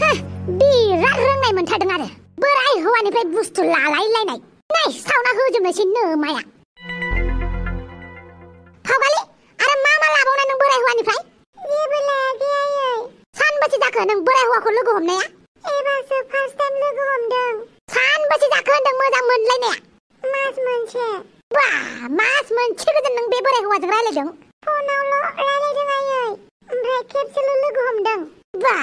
बिराद रोंनाय मोनथारदों आरो बोराय हौवानिफ्राय बुस्थु लालायलायनाय नै सावना होजोबनोसै नोमाया फावगालि आरो मा लाबावनाय नों बोराय हौवानिफ्राय जेबो लायाखै आयै सानबेसे जाखो नों बोराय हौवाखौ लोगो हमनाया एबारसो फार्स्ट टाइम लोगो हमदों सानबेसे जाखो होनदों मोजां मोनलायनाया मास मोनसे बा मास मोनसे गोजोन नों बे बोराय हौवाजों रायलायदों फनावल' रायलायदों आयै ओमफ्राय खेबसेल' लोगो हमदों बा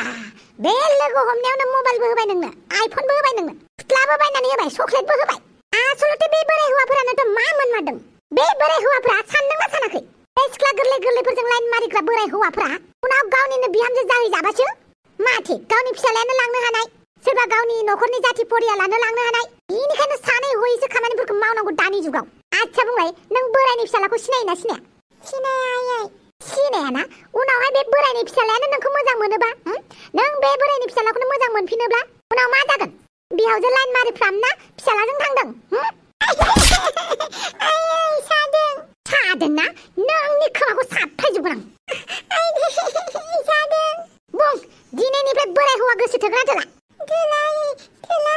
बे लोगो हमनायावनो मबाइलबो होबाय नोंनो आइफनबो होबाय नोंनो फुथलाबो बायनानै होबाय चकलेटबो होबाय आसलथे बे बोराय हौवाफोरानोथ' मा मोनमारदों बे बोराय हौवाफोरा सानदोंना सानाखै बे सिख्ला गोरलै गोरलैफोरजों लाइन मारिग्रा बोराय हौवाफोरा उनाव गावनिनो बिहामजो जाहैजाबासो माथो गावनि फिसालायानो लांनो हानाय सोरबा गावनि न'खरनि जाथि परियालानो लांनो हानाय बेनिखायनो सानै हयैसो खामानिफोरखौ मावनांगौ दानि जुगाव आच्छा बुंलाय नों बोरायनि फिसालाखौ सिनायोना सिनाया सिनाया आयै सिनायाना उनावहाय बे बोरायनि फिसालायानो नोंखौ मोजां मोनोबा नों बे बोरायनि फिसालाखौनो मोजां मोनफिनोब्ला उनाव मा जागोन बिहावजो लाइन मारिफ्रामना फिसालाजों थांदों आयै सादोंना नोंनि खोमाखौ साबथायजोबगोन आं सादों बुं दिनैनिफ्राय बोराय हौवा गोसो थोगोना थोला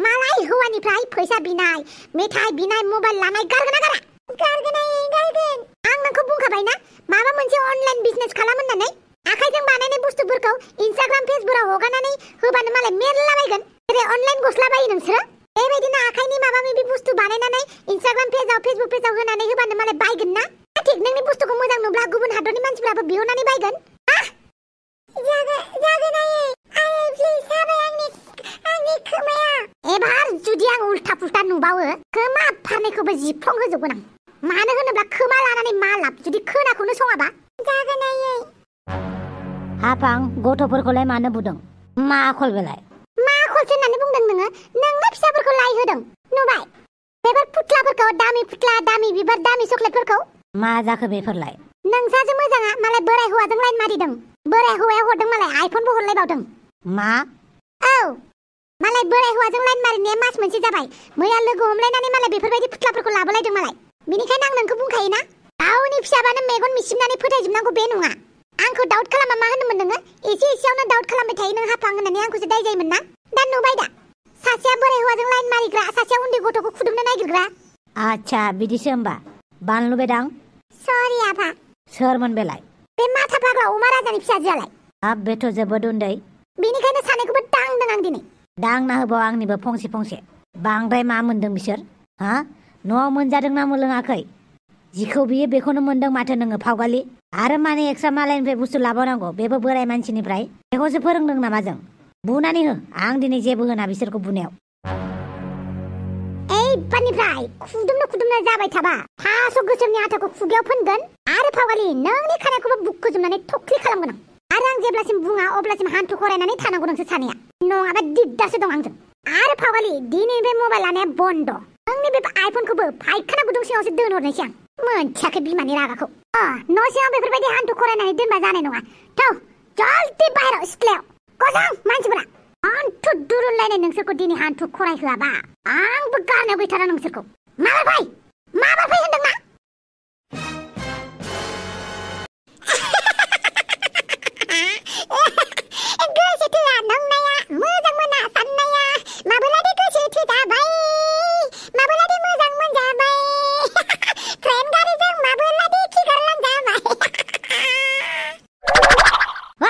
मालाय हौवानिफ्राय फैसा बिनाय मेथाइ बिनाय मबाइल लानाय गारगोना गारा गारगोन आं नोंखौ बुंखाबायना माबा मोनसे अनलाइन बिजनेस खालाम होननानै आखाइजों बानायनाय बुस्थुफोरखौ इनस्टाग्राम फेसबुकआव हगारनानै होबानो मालाय मेरला बायगोन जेरै अनलाइन गस्ला बायो नोंसोरो बेबायदिनो आखाइनि माबा माबि बुस्थु बानायनानै इनस्टाग्राम पेजाव फेसबुक पेजाव होनानै होबानो मालाय बायगोन ना थिग नोंनि बुस्थुखौ मोजां नुब्ला गुबुन हादरनि मानसिफ्राबो बिहरनानै बायगोन जागोन आयै प्लिज हाबाय आंनि खोमाया एबार जुदि आं उल्था पुल्था नुबावो खोमा फारनैखौबो जिफ्लं होजोबगोन आं मानो होनोब्ला खोमा लानानै मा लाब जुदि खोनाखौनो सङाबा जागोन आयै हाफां गथ'फोरखौलाय मानो बुदों मा आखल बेलाय मा आखलसो होननानै बुंदों नोंनो फिसाफोरखौ लायहोदों नुबाय बेफोर पुतलाफोरखौ दामि पुतला दामि बिबार दामि चकलेटफोरखौ मा जाखो बेफोरलाय नोंसासो मोजाङा मालाय बोराय हौवाजों लाइन मारिदों बोराय हौवाया हरदों मालाय आइफनबो हरलायबावदों मा औ मालाय बोराय हौवाजों लाइन मारिनाया मास मोनसे जाबाय मैया लोगो हमलायनानै मालाय बेफोरबायदि पुतलाफोरखौ लाबोलायदों मालाय बेनिखायनो आं नोंखौ बुंखायोना गावनि फिसाबानो मेगन मिसिमनानै फोथायजोबनांगौ बे नङा आंखौ डाउट खालामा मा होनोमोन नोङो एसेयावनो डाउट खालामबाय थायो नों हाफां होननानै आंखौसो दाय जायोमोन ना दा नुबाय दा सासेया बोराय हौवाजों लाइन मारिग्रा सासेया उन्दै गथ'खौ खुदुमनो नागिरग्रा आच्छा बिदिसो होमबा बानलु बेदां सरि आफा सोरमोन बेलाय बे माथा फाग्ला अमा राजानि फिसाजोआलाय हाब बेथ' जोबोद उन्दै बेनिखायनो सानैखौबो दांदों आं दिनै दांना होबाव आंनिबो फंसे बांद्राय मा मोनदों बिसोर हा न'आव मोनजादोंना मोनलोङाखै जिखौ बियो बेखौनो मोनदों माथो नोङो फावगालि आरो माने एक्सट्रा मालायनिफ्राय बुस्थु लाबावनांगौ बेबो बोराय मानसिनिफ्राय बेखौसो फोरोंदों नामा जों बुनानै हो आं दिनै जेबो होना बिसोरखौ बुनायाव एइबारनिफ्राय खुदुमनो जाबाय थाबा थास' गोसोमनि आटाखौ खुगायाव फोनगोन आरो फावगालि नोंनि खानायखौबो बुखोजोबनानै थख्लि खालामगोन आं आरो आं जेब्लासिम बुङा अब्लासिम हान्थु खरायनानै थानांगौ नोंसोर सानैया नङाबा दिगदारसो दं आंजों आरो फावगालि दिनैनिफ्राय मबाइल लानाया बन्द नोंनि बे आइफनखौबो फायखाना गुदुं सिङावसो दोनहरनोसै आं मोनथियाखै बिमानि रागाखौ न' सिङाव बेफोरबायदि हान्थु खरायनानै दोनबा जानाय नङा थौ जल्दि बाहेराव सिथ्लायाव गसं मानसिफोरा हान्थु दुरुनलायनाय नोंसोरखौ दिनै हान्थु खराय होआबा आंबो गारनायाव गैथारा नोंसोरखौ माबार फै होनदोंना गोसो थोआ नंनाया मोजां मोना साननाया माबोलादि गोसो थोजाबाय माबोलादि मोजां मोनजाबाय ट्रेन गारिजों माबोलादि खिगारलांजाबाय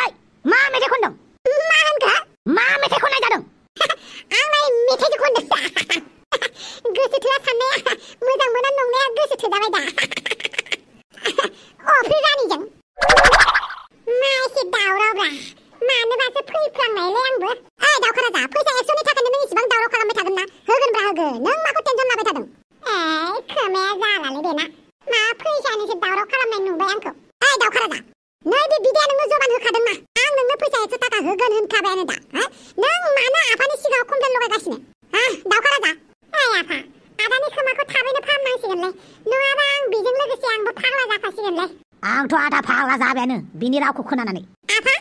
ओइ मा मेथाइ खनदों मा होनखो मा मेथाइ खननाय जादों आंलाय मेथाइसो खनदों गोसो थोआ साननाया मोजां मोना नंनाया गोसो थोजाबाय दा अफ्रि रानिजों मा एसे दावरावब्रा मानोबासो फैफ्लांनायलै आंबो ओइ दावखा राजा फैसा 100नि थाखायनो नों इसेबां दावराव खालामबाय थागोन ना होगोनब्रा होगोन नों माखौ टेनसन लाबाय थादों खोमाया जालालै बेना मा फैसानिसो दावराव खालामनाय नुबाय आंखौ ओइ दावखा राजा नै बे बिदाया नोंनो जबान होखादोंना आं नोंनो फैसा 100 थाखा होगोन होनखाबायानो दा नों मानो आफानि सिगाङाव कमप्लेन लगायगासिनो दावखा राजा ओइ आफा आदानि खोमाखौ थाबैनो फाहामनांसिगोनलै नङाबा आं बेजों लोगोसे आंबो फाग्ला जाफासिगोनलै आंथ' आधा फाग्ला जाबायानो बिनि रावखौ खोनानानै आफा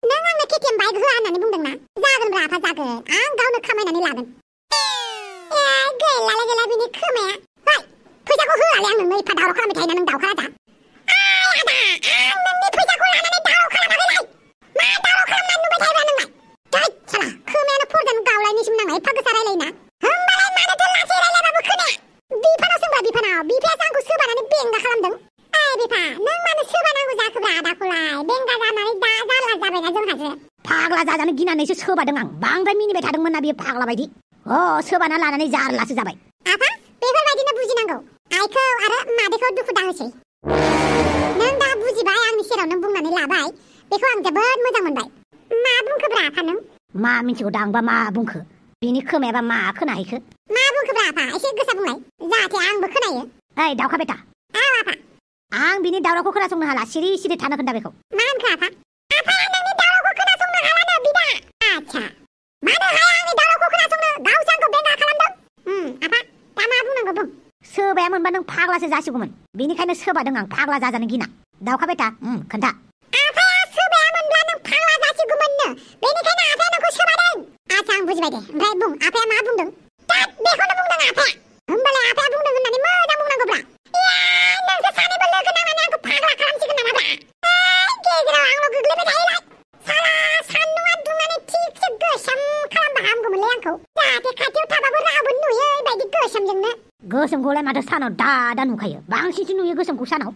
नों आंनो केटिएम बाइक होआ होननानै बुंदोंना जागोनब्रा आफा जागोन आं गावनो खामायनानै लागोन गैला बिनि खोमाया ओइ फैसाखौ होआलै आं नोंनो एफा दावराव खालामबाय थायोना नों दावखा राजा आदा आं नोंनि फैसाखौ लानानै दावराव खालामाखैलै मा दावराव खालामनानै नुबाय थायोब्रा नोंलाय फाग्ला जाजानो गिनानैसो सोबादों आं बांद्राय मिनिबाय थादोंमोन ना बियो फाग्ला बायदि सोबाना लानानै जारलासो जाबाय आफा बेफोरबायदिनो बुजिनांगौ आइखौ आरो मादैखौ दुखु दाहोसै नों दा बुजिबाय आंनि सेराव नों बुंनानै लाबाय बेखौ आं जोबोद मोजां मोनबाय मा बुंखोब्रा आफा नों मा मिथिगौ दांबा मा बुंखो बिनि खोमायाबा मा खोनाहैखो मा बुंखोब्रा आफा एसे गोसा बुंलाय जाहाथे आंबो खोनायो ओइ दाउखा बेटा औ आफा आं बिनि दावरावखौ खोनासंनो हाला सिरि सिरि थानो खोन्था बेखौ मा होनखो आफा आफा नोंनि दावरावखौ खोनासंनो हालानो बिदा आच्छा मानो हाया आंनि दावरावखौ खोनासंनो गावसो आंखौ बेंगा खालामदों आफा दा मा बुंनांगौ बुं सोबाया मोनबा नों फाग्लासो जासिगौमोन बेनिखायनो सोबादों आं फाग्ला जाजानो गिना दाउखा बेटा खोन्था आफाया सोबाया मोनब्ला नों फाग्ला जासिगौमोननो बेनिखायनो आफाया नोंखौ सोबादों आच्छा आं बुजिबाय दे ओमफ्राय बुं आफाया मा बुंदों दा बेखौनो बुंदों आफाया होमबालाय आफाया बुंदों होननानै मोजां बुंनांगौब्रा नोंसोर सानैबो लोगो नांनानै आंखौ फाग्ला खालामसिगोन नामाब्रा गेजेराव आंल' गोग्लैबाय थायोलाय साला सान्दुङा दुंनानै थिगसे गोसोम खालामबा हामगौमोनलै आंखौ जाहाथे खाथियाव थाबाबो रावबो नुयै बायदि गोसोमजोंनो गोसोमखौलाय माथो सानाव दा नुखायो बांसिनसो नुयो गोसोमखौ सानाव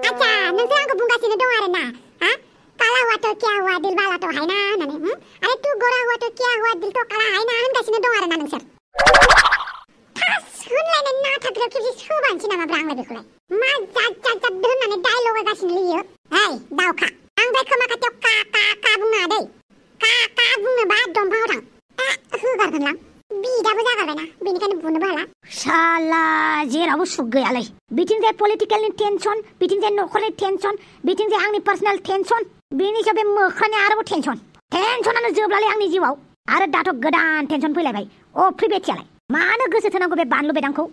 आच्छा नोंसोर आंखौ बुंगासिनो दं आरो ना काला हुआ तो क्या हुआ दिल वाला तो है ना होननानै आरे तू गोरा हुआ तो क्या हुआ दिल तो काला है ना होनगासिनो दं आरो ना नोंसोर थास होनलायनाय नाथाग्राव खेबसे सोबानोसै नामाब्रा आंलाय बेखौलाय मा जाद होननानै डायलग होगासिनो इयो ओइ दाउखा आंलाय खोमा खाथियाव का बुंनाङा दै का बुंनोबा दंफाङाव थां होगारगोनलां बिदाबो जागारबायना बेनिखायनो बुनोबो हाला साला जेरावबो सुख गैयालै बिथिंजाय पलिटिकेलनि टेनसन बिथिंजाय न'खरनि टेनसन बिथिंजाय आंनि पार्सनेल टेनसन बेनि सायाव बे मोख्रानि आरोबाव टेनसनानो जोबलालै आंनि जिउआव आरो दाथ' गोदान टेनसन फैलायबाय अफ्रि बेथियालाय मानो गोसो थोनांगौ बे बानलु बेदांखौ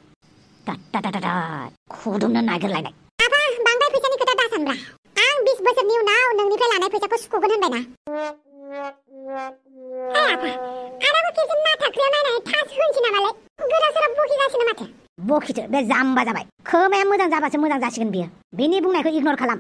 खुदुमनो नागिरलायनाय आफा बांद्राय फैसानि खोथा दासानब्रा आं 20 बोसोरनि उनाव नोंनिफ्राय लानाय फैसाखौ सुख'गोन होनबायना आफा आरोबो खेबसे नाथाख्रियाव नायनानै थास होनसै नामालाय गोदाव सोराव बखिगासिनो माथो बखिथो बे जाम्बा जाबाय खोमाया मोजां जाबासो मोजां जासिगोन बियो बेनि बुंनायखौ इगनर खालाम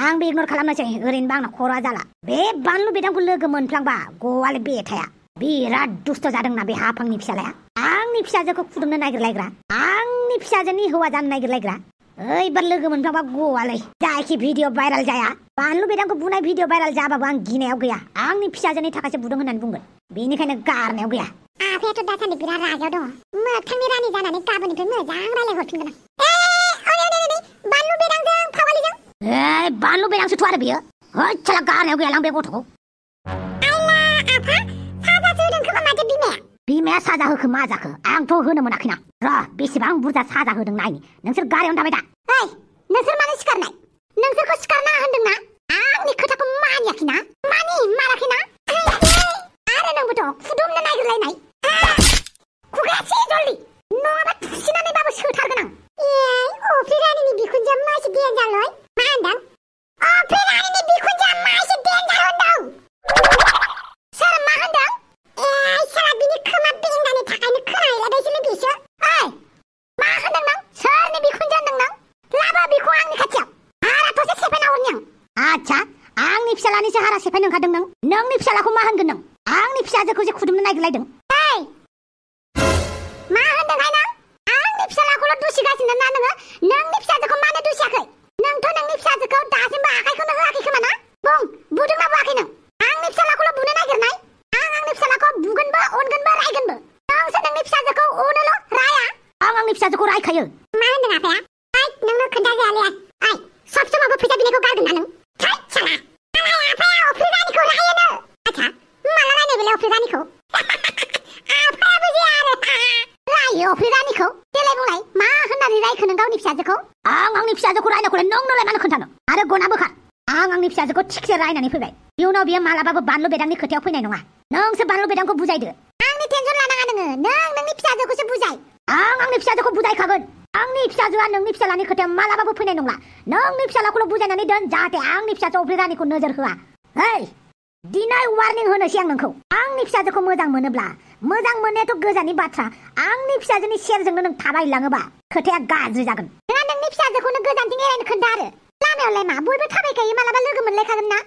आंबो इगनर खालामनोसै ओरैनोबा आंना खर'आ जाला बे बानलु बेदांखौ लोगो मोनफ्लांबा गवाले बेथाया बिराद दुस्थ' जादोंना बे हाफांनि फिसालाया आंनि फिसाजोखौ खुदुमनो नागिरलायग्रा आंनि फिसाजोनि हौवा जानो नागिरलायग्रा ओइबार लोगो मोनफ्लांबा गवालै जायखि भिडिअ भाइराल जाया बानलु बेदांखौ बुनाय भिडिअ भाइराल जाबाबो आं गिनायाव गैया आंनि फिसाजोनि थाखायसो बुदों होननानै बुंगोन बेनिखायनो गारनायाव गैया आफायाथ' दासान्दि बिराद रागायाव दङ मोगथांनि रानि जानानै गाबोननिफ्राय मोजां रायलायहरफिनगोन बानलु बेदांजों फावालिजों बानलु बेदांसोथ' आरो बियो साला गारनायाव गैयालां बे गथ'खौ आइला आफा साजासो होदों खोमा माथो बिमाया साजा होखो मा जाखो आंथ' होनो मोनाखैना र' बेसेबां बुरजा साजा होदों नायनि नोंसोर गारियावनो थाबाय दा ओइ नोंसोर मानो सिखारनाय नोंसोरखौ सिखारना होनदोंना आंनि खोथाखौ मानियाखैना माराखैना आरो नोंबोथ' खुदुमनो नागिरलायनाय खुगाया से जल्दि नङाबा थुसिनानैबाबो सोथारगोन आं अफ्रि रानिनि बिखुनजोआ मासे देन्जारलै मा होनदों अफ्रि रानिनि बिखुनजोआ मासे देन्जार होनदों सोर मा होनदों साला बिनि खोमा बेंगानि थाखायनो खोनाहैलायबायसोलै बिसोर मा होनदों नों सोरनि बिखुनजो होनदों नों लाबो बिखौ आंनि खाथियाव हाराथ'सो सेफायना हरनि आं आच्छा आंनि फिसालानिसो हारा सेफायनो ओंखारदों नोंनि फिसालाखौ मा होनगोन नों आंनि फिसाजोखौसो खुदुमनो नागिरलायदों मा होनदोंहाय नों आंनि फिसालाखौल' दुसिगासिनो ना नोङो नोंनि फिसाजोखौ मानो दुसियाखै नोंथ' नोंनि फिसाजोखौ दासिमबो आखाइखौनो होआखै खोमा ना बुदोंना बुआखै नों आंनि फिसालाखौल' बुनो नागिरनाय आं आंनि फिसालाखौ बुगोनबो अनगोनबो रायगोनबो नोंसो नोंनि फिसाजोखौ अनोल' राया आं आंनि फिसाजोखौ रायखायो मा होनदों आफाया नोंनो खोन्थाजायालै सब समावबो फैसा बिनायखौ गारगोन ना नों साला आफाया अफ्रि रानिखौ रायोनो आच्छा माला रायनाय बेलाय अफ्रि रानिखौ आफाया बुजिया आरो रायो अफ्रि रानिखौ देलाय बुंलाय मा होननानै रायखो नों गावनि फिसाजोखौ आं आंनि फिसाजोखौ रायनायखौलाय नोंनोलाय मानो खोन्थानो आरो गना बोखार आं आंनि फिसाजोखौ थिगसे रायनानै फैबाय इयुनाव बियो मालाबाबो बानलु बेदांनि खोथायाव फैनाय नङा नोंसो बानलु बेदांखौ बुजायदो आंनि टेनसन लानाङा नोङो नोंनि फिसाजोखौसो बुजाय आं आंनि फिसाजोखौ बुजायखागोन आंनि फिसाजोआ नोंनि फिसालानि खोथायाव मालाबाबो फैनाय नंला नोंनि फिसालाखौल' बुजायनानै दोन जाहाथे आंनि फिसाजो अफ्रि रानिखौ नोजोर होआ दिनै वार्निं होनोसै आं नोंखौ आंनि फिसाजोखौ मोजां मोनोब्ला मोजां मोननायाथ' गोजाननि बाथ्रा आंनि फिसाजोनि सेरजोंनो नों थाबायलाङोबा खोथाया गाज्रि जागोन नोंहा नोंनि फिसाजोखौनो गोजानथिं एरायनो खोन्था आरो लामायावलाय मा बयबो थाबायखायो मालाबा लोगो मोनलायखागोन ना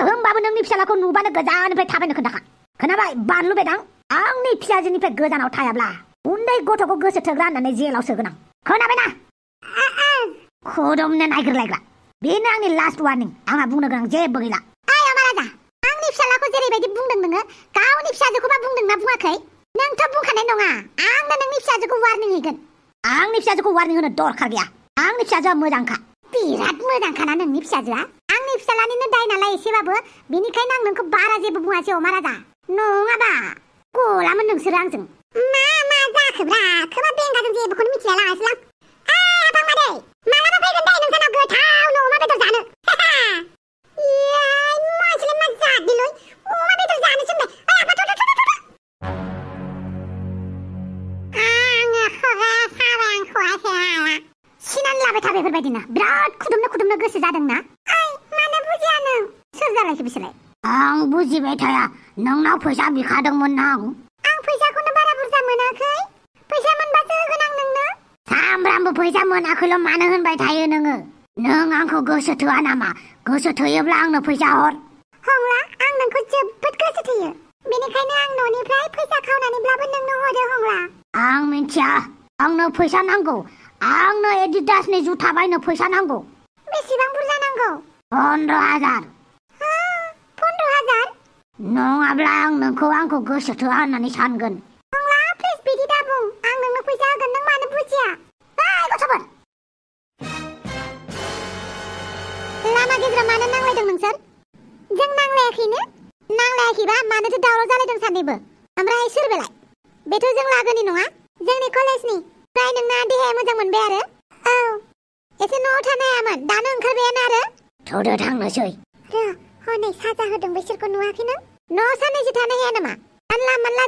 होमबाबो नोंनि फिसालाखौ नुबानो गोजाननिफ्राय थाबायनो खोन्थाखा खोनाबाय बानलु बेदां आंनि फिसाजोनिफ्राय गोजानाव थायाब्ला उन्दै गथ'खौ गोसो थोग्रा होननानै जेलाव सोगोन आं खोनाबायना खुदुमनो नागिरलायग्रा बेनो आंनि लास्ट वार्निं आंहा बुंनो गोनां जेबो गैला फिसालाखौ जेरैबायदि बुंदों नोङो गावनि फिसाजोखौबा बुंदोंना बुङाखै नोंथ' बुंखानाय नङा आंनो नोंनि फिसाजोखौ वार्निं होगोन आंनि फिसाजोखौ वार्निं होनो दरखार गैया आंनि फिसाजोआ मोजांखा बिराद मोजांखाना नोंनि फिसाजोआ आंनि फिसालानिनो दाय नालाय एसेबाबो बेनिखायनो आं नोंखौ बारा जेबो बुङासै अमा राजा नङाबा गलामोन नोंसोरो आंजों मा जाखोब्रा खोमा बेंगाजों जेबोखौनो मिथिला लाङासैलां आफां मादै मालाबा फैगोन दे नोंसानाव गोथावनो अमा बेदर जानो मानसिलाय मा जादिलै अमा बेदर जानो सोंबाय आफा थ' आङो खगा साबाय आं खवासै हाला सिनानै लाबाय था बेफोरबायदिनो बिराद खुदुमनो गोसो जादोंना मानो बुजिया नों सोर जालायखो बिसोरलाय आं बुजिबाय थाया नोंनाव फैसा बिखादोंमोन आं फैसाखौनो बारा बुरजा मोनाखै फैसा मोनबासो होगोन आं नोंनो सामफ्रामबो फैसा मोनाखैल' मानो होनबाय थायो नोङो नों आंखौ गोसो थोआ नामा गोसो थोयोब्ला आंनो फैसा हर हंला आं नोंखौ जोबोद गोसो थोयो बेनिखायनो आं न'निफ्राय फैसा खावनानैब्लाबो नोंनो हरो हंला आं मिन्थिया आंनो फैसा नांगौ आंनो एडिडासनि जुथा बायनो फैसा नांगौ बेसेबां बुरजा नांगौ 15,000 15,000 नङाब्ला आं नोंखौ आंखौ गोसो थोआ होननानै सानगोन हंला प्लिज बिदि दाबुं आं नोंनो फैसा होगोन नों मानो बुजिया गथ'फोर लामा गेजेराव मानो नांलायदों नोंसोर जों नांलायाखैबा मानोथो दावराव जालायदों सानैबो ओमफ्राय सोर बेलाय बेथ' जों लागोनि नङा जोंनि कलेजनि फ्राय नोंना देहाया मोजां मोनबाय आरो औ एसे न'आव थानो हायामोन दानो ओंखारबायानो आरो थौदो थांनोसै हनै साजा होदों बिसोरखौ नुवाखै नों न' साननैसो थानो हाया नामा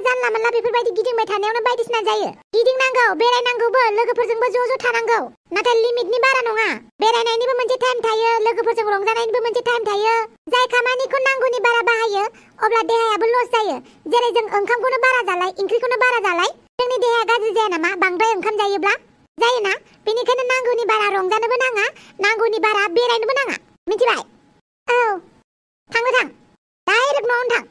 जानला मानला बेफोरबायदि गिदिंबाय थानायावनो बायदिसिना जायो गिदिंनांगौ बेरायनांगौबो लोगोफोरजोंबो ज' थानांगौ नाथाय लिमिटनि बारा नङा बेरायनायनिबो मोनसे टाइम थायो लोगोफोरजों रंजानायनिबो मोनसे टाइम थायो जाय खामानिखौ नांगौनि बारा बाहायो अब्ला देहायाबो लस जायो जेरै जों ओंखामखौनो बारा जालाय ओंख्रिखौनो बारा जालाय जोंनि देहाया गाज्रि जाया नामा बांद्राय ओंखाम जायोब्ला जायोना बेनिखायनो नांगौनि बारा रंजानोबो नाङा नांगौनि बारा बेरायनोबो नाङा मिथिबाय औ थां डाइरेक्ट न'आवनो थां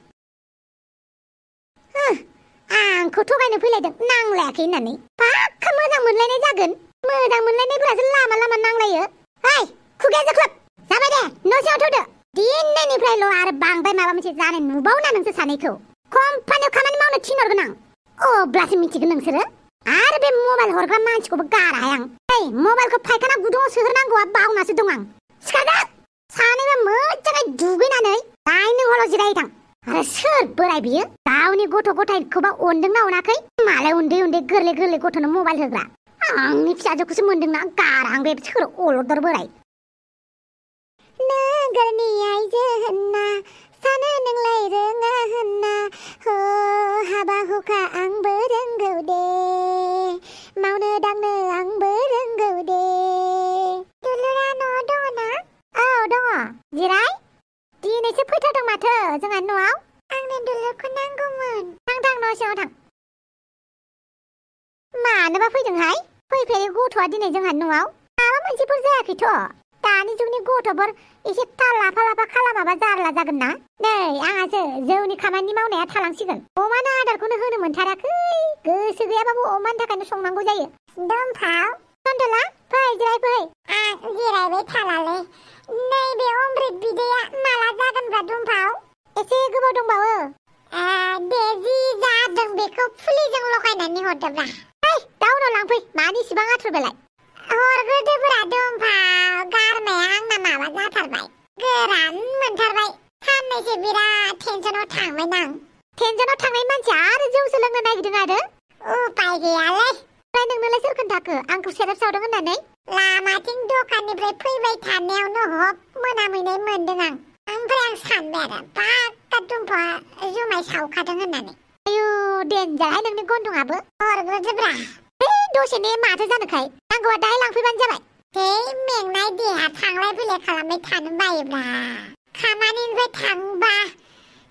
आंखौ थगायनो फैलायदों नांलायाखै होननानै पाक्का मोजां मोनलायनाय जागोन मोजां मोनलायनायफोरासो लामा नांलायो ओइ खुगाया जोख्लोब जाबाय दे न' सिङाव थौदो दिनैनिफ्रायल' आरो बांद्राय माबा मोनसे जानाय नुबावना नोंसोर सानैखौ कम्पानियाव खामानि मावनो थिनहरगोन आं अब्लासो मिथिगोन नोंसोरो आरो बे मबाइल हरग्रा मानसिखौबो गाराहाय आं ओइ मबाइलखौ फायखाना गुदुङाव सोहरनांगौआ बावनासो दं आं सिखारदो सानैबो मोजाङै दुगैनानै डाइनिं हलाव जिरायै थां आरो सोर बोराय बियो गावनि गथ' गथायखौबा अनदोंना अनाखै मालाय उन्दै गोरलै गथ'नो मबाइल होग्रा आंनि फिसाजोखौसो मोनदोंना गाराहां बे सोर अलदर बोराय नोगोरनि आइजो होनना सानो नोंलाय रोङा होनना हो हाबा हुखा आंबो रोंगौ दे मावनो दांनो आंबो रोंगौ दे दुलुरा न'आव दङ ना औ दङ जिराय दिनैसो फैथारदों माथो जोंहा न'आव आंनो दुलुरखौ नांगौमोन थां न' सिङाव थां मानोबा फैदोंहाय फैफेरै गथ'आ दिनै जोंहा न'आव माबा मोनसेफोर जायाखैथ' दानि जुगनि गथ'फोर एसे थाल लाफा खालामाबा जारला जागोन ना नै आंहासो जौनि खामानि मावनाया थालांसिगोन अमानो आदारखौनो होनो मोनथाराखै गोसो गैयाबाबो अमानि थाखायनो संनांगौ जायो दंफाव सन्दला फै जिराय फै आं जिरायबाय थालालै नैबे अमृत बिदैया माला जागोनब्रा दंफाव एसे गोबाव दंबावो दे जि जादों बेखौ फुलिजों लगायनानै हरदोब्रा दाउनाव लांफै मानि इसिबां आथुर बेलाय हरग्रोदोब्रा दंफाव गारमाया आंना माबा जाथारबाय गोरान मोनथारबाय साननैसो बिराद टेनसनाव थांबाय आं टेनसनाव थांनाय मानसिया आरो जौसो लोंनो नागिरदों आरो उपाय गैयालै ओमफ्राय नोंनोलाय सोर खोन्थाखो आंखौ सेरेब सावदों होननानै लामाथिं दखाननिफ्राय फैबाय थानायावनो हब मोनामैनाय मोनदों आं ओमफ्राय आं सानबाय आरो पाक्का दंफावा जुमाय सावखादों होननानै आयु देनजारहाय नोंनि गन्थंआबो हरग्रोदोब्रा दसेनो माथो जानोखाय नांगौआ दाहाय लांफैबानो जाबाय मेंनाय देहा थांलाय फैलाय खालामबाय थानो बायोब्रा खामानिनिफ्राय थांबा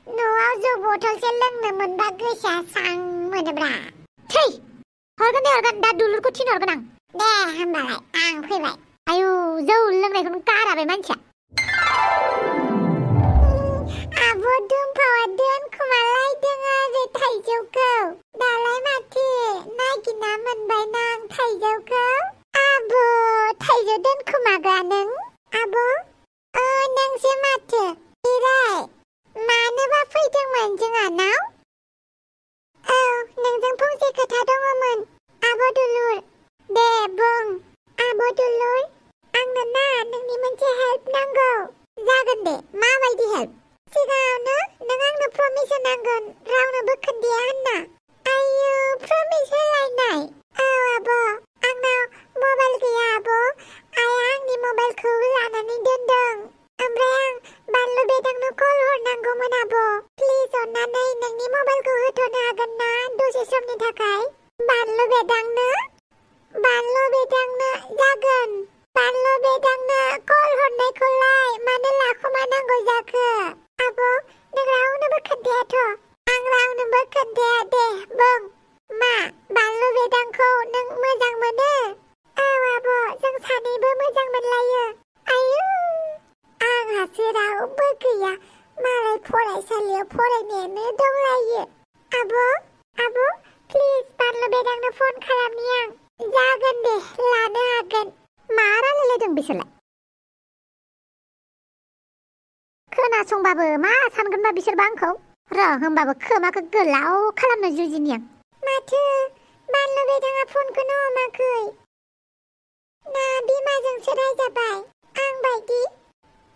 न'आव जौ बथलसे लोंनो मोनबा गोसोआ स्रां मोनोब्रा थै हरगोन दा दुलुरखौ थिनहरगोन आं दे होमबालाय आं फैबाय आयु जौ लोंनायखौनो गाराबाय मानसिया आब' दुमफावा दोनखुमालायदों आरो थाइजौखौ दालाय माथो नागिरना मोनबाय नां थाइजौखौ आब' थाइजौ दोनखुमाग्रा नों आब' नोंसो माथो जिराय मानोबा सिगाङावनो नों आंनो प्रमिस होनांगोन रावनोबो खोन्थाया होनना। आयौ प्रमिस होलायनाय। औ आब' आंनाव मबाइल गैया आब'। आइया आंनि मबाइलखौ लानानै दोनदों। ओमफ्राय आं बानलु बेदांनो कल हरनांगौमोन आब'। प्लिज अननानै नोंनि मबाइलखौ होथ'नो हागोन ना दसे समनि थाखाय? बानलु बेदांनो जागोन। बानलु बेदांनो कल हरनायखौलाय मानो लाखुमानांगौ जाखो? आब' नों रावनोबो खोन्थायाथ'। आं रावनोबो खोन्थाया दे बुं। मा बानलु बेदांखौ नों मोजां मोनो? औ आब' जों सानैबो मोजां मोनलायो। आयौ आंहासो रावबो गैया। मालाय फरायसालियाव फरायनायानो दंलायो। आब' प्लिज बानलु बेदांनो फन खालामनि आं। जागोन दे लानो हागोन। मा रायलायलायदों बिसोरलाय? खोनासंबाबो मा सानगोनबा बिसोरबा आंखौ? र' होमबाबो खोमाखौ गोलाव खालामनो जुजिनि आं। माथो बानलु बेदाङा फनखौनो हमाखै। ना बिमाजोंसो रायजाबाय आं बायदि?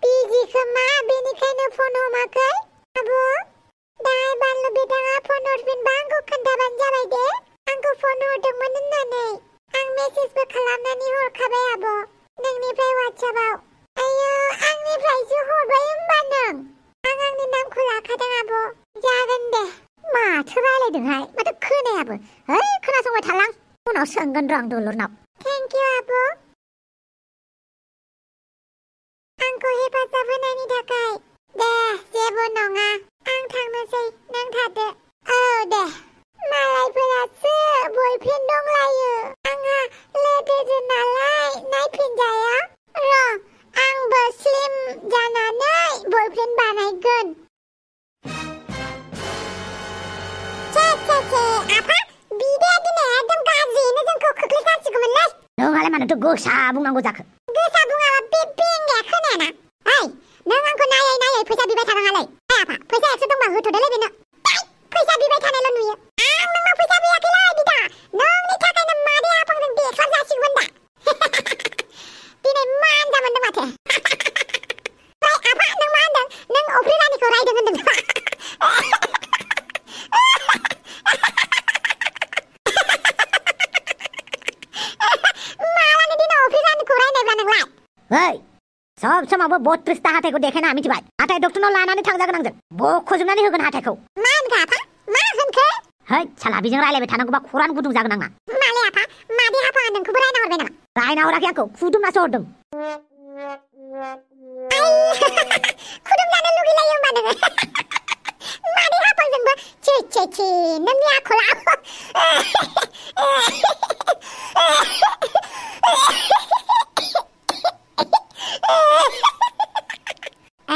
बिजि खोमा बेनिखायनो फन हमाखै। आब' दाहाय बानलु बेदाङा फन हरफिनबा आंखौ खोन्थाबानो जाबाय दे आंखौ फन हरदोंमोन होननानै। आं मेसेजबो खालामनानै हरखाबाय आब' नोंनिफ्राय वाट्सएपआव। आयौ आंनिफ्रायसो हरबाय होमबा नों? आं आंनि नामखौ लाखादों आब'। जागोन दे। माथो रायलायदोंहाय माथो खोनायाबो। है खोनासंबाय थालां उनाव सोंगोन र' आं दलुरनाव। थेंक इउ आब'। आंखौ हेफाजाब होनायनि थाखाय। दे जेबो नङा आं थांनोसै नों थादो। औ दे। मालायफोरासो बयफ्रेन्ड दंलायो। आंहा लेदेरो नालाय नायफिनजाया। र' आंबो स्लिम जानानै बयफ्रेन्ड बानायगोन। आफा बिदाया दिनै एकदम गाज्रियैनो जोंखौ खोख्लैखासिगौमोनलै। नोंहालाय मानोथो गोसा बुंनांगौ जाखो? गोसा बुङाबा बे बेंगाया खोनायाना। ओइ नों आंखौ नायै फैसा बिबाय थानाङालै। आफा फैसा 100 दंबा होथ'दोलै बेनो। फैसा बिबाय थानायल' नुयो। आं नोंनाव फैसा बियाखैलै बिदा। नोंनि थाखायनो मादै आफाजों देख्लाब जासिगौमोन दा। दिनै मानजा मोनदों माथो। ओइ आफा नों मा होनदों? नों अफ्रि रानिखौ रायदों होनदों नामा? मालानि दिनाव अफ्रि रानिखौ रायनायब्ला नोंलाय? ओइ सब समावबो 32टा हाथायखौ देखायना मिथिबाय। हाथाय डक्टरनाव लानानै थांजागोन आंजों। बख'जोबनानै होगोन हाथायखौ। मा होनखो आफा? मा होनखो? है साला बेजों रायलायबाय थानांगौबा खरान गुदुं जागोन आंना। मालै आफा मादै आफाया नोंखौबो रायना हरबाय नामा? रायना हराखै आंखौ खुदुमनासो हरदों। खुदुम जानो लुगैलायो होमबा नोङो? मादै आफाजोंबो छि नोंनि आखला।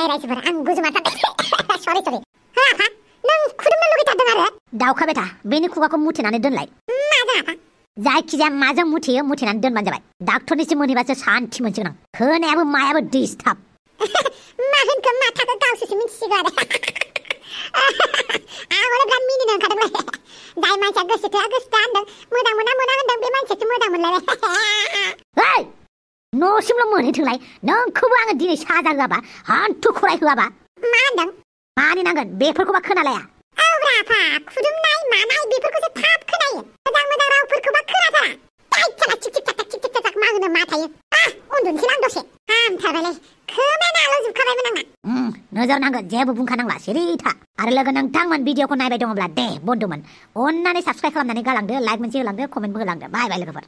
रायजोफोर आं गुजुमाथारदों। सरि हो आफा नों खुदुमनो लुगैथारदों आरो? दावखाबाय था बेनि खुगाखौ मुथेनानै दोनलाय। माजों आफा? जायखिजाया माजों मुथेयो मुथेनानै दोनबानो जाबाय। डाक्टरनिसिम मोनहैबासो सान्थि मोनसिगोन आं। खोनायाबो मायाबो डिस्टार्ब। मा होनखो माथाखौ गावसोसो मिथिसिगौ आरो। आंखौनो बिराद मिनिनो ओंखारदोंलै। जाय मानसिया गोसो थोआ होनदों मोजां मोना होनदों बे मानसियासो मोजां मोनलायबाय। ओइ न'सिमल' मोनहैथोंलाय। नोंखौबो आङो दिनै साजा होआबा हान्थु खराय होआबा। मा होनदों? मानिनांगोन बेफोरखौबा खोनालाया। औब्रा आफा खुदुमनाय मानाय बेफोरखौसो थाब खोनायो। मोजां रावफोरखौबा खोनाथारा। साला चिक चिक मा होनो मा थायो। उन्दुनोसै आं दसे। हामथारबायलै खोमायानो आलौजोबखाबायमोन आंना। नोजोर नांगोन जेबो बुंखानांला सिरि था। आरो लोगो नोंथांमोन भिडिअखौ नायबाय दङब्ला दे बन्दुमोन अननानै साबस्क्राइब खालामनानै गालांदो, लाइक मोनसे होलांदो, कमेन्टबो होलांदो। बाय बाय लोगोफोर।